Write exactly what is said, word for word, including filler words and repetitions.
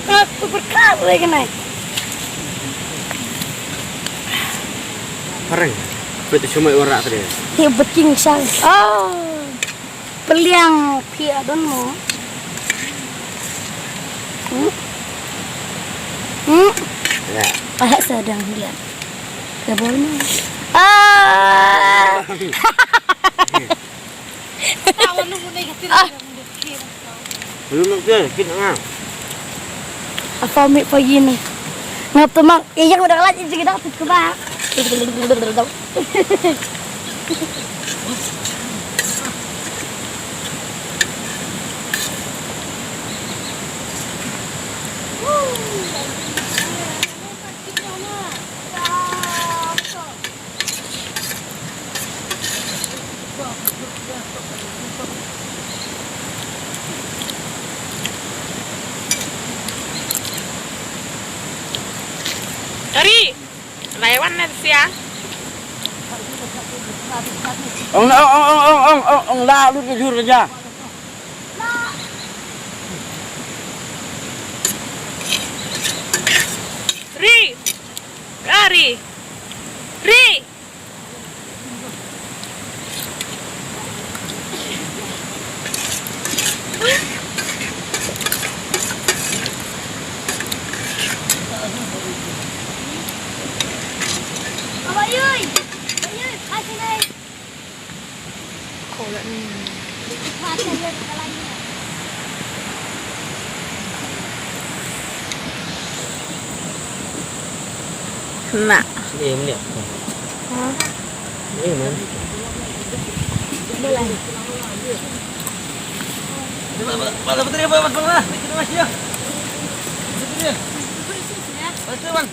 Aku berkat lagi naik. Pareng. Betul cuma orang tadi. Dia beking sang. Oh. Peliang phi adon mo. Hmm? Hmm? Ya. Pahak sedang lihat. Kebol mo. Ah. Tahu lu punya kecil. Ah. Belum nak dia, kita ngah. Apa ambil pagi ni? Ngap tu mang, iya udah kelat itu kita tu kebak. Ari, lai wan na sia. Ong, ong, ong, la lut ka jur ka ja. Ri, Ari, Ri. Na. Sini, ini. Hah? Ini, man. Boleh. Mana putri apa, Mas, mana? Kita masih ya. Putri. Putri, sini, sini, ya. Putri, man.